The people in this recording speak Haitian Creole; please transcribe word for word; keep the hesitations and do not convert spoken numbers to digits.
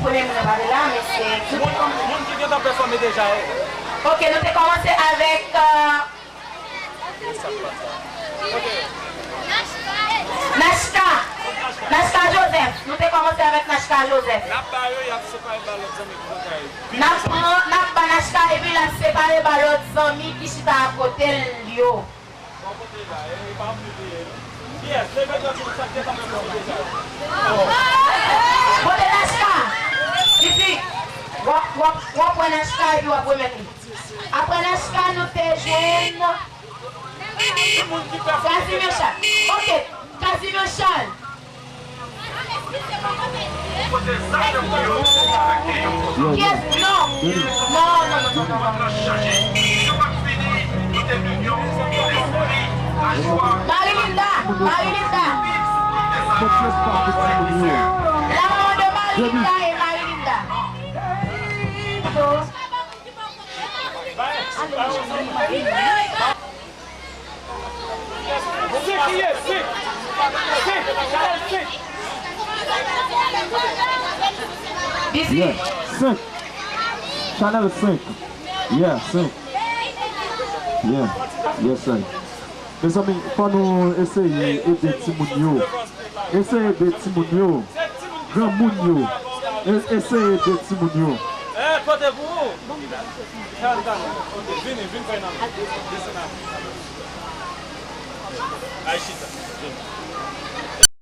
Premye moun nan pa te la, men se... Moun, moun ki gentan pèfòme deja yo. Ok, nou te kòmanse avèk, euh, Nachka. Nachka Joseph. Nou te kòmanse avèk Nachka Joseph. N ap ba yo, y ap separe ba lòt zanmi pou yo kay. N ap pran, n ap ba Nachka epi l ap separe ba lòt zanmi ki chita akote l yo. Bò kote la, e, e pa anpil li ye, non. Kiyès? Leve tranki, sa ki gentan pèfòme deja. Kote Nachka? Isit. W ap, w ap, w ap wè Nachka epi w ap remèt li. Apre Nachka, nou te jwenn Casimir Charles. Ok, Casimir Charles. Kiyès? Non. Non, non, non, non, non, non. Marilinda, Marilinda. La maman de Marilinda et Marilinda. Senk li ye, senk. Senk. Chanèl senk. Yeah, senk. Yeah. Yes, sir. Mezanmi, fò nou eseye ede timoun yo. Eseye ede timoun yo. Granmoun yo. E-, eseye ede timoun yo. Eh, kote pou ou? Vini, vini, vini, vini. Ay, chita. Vini.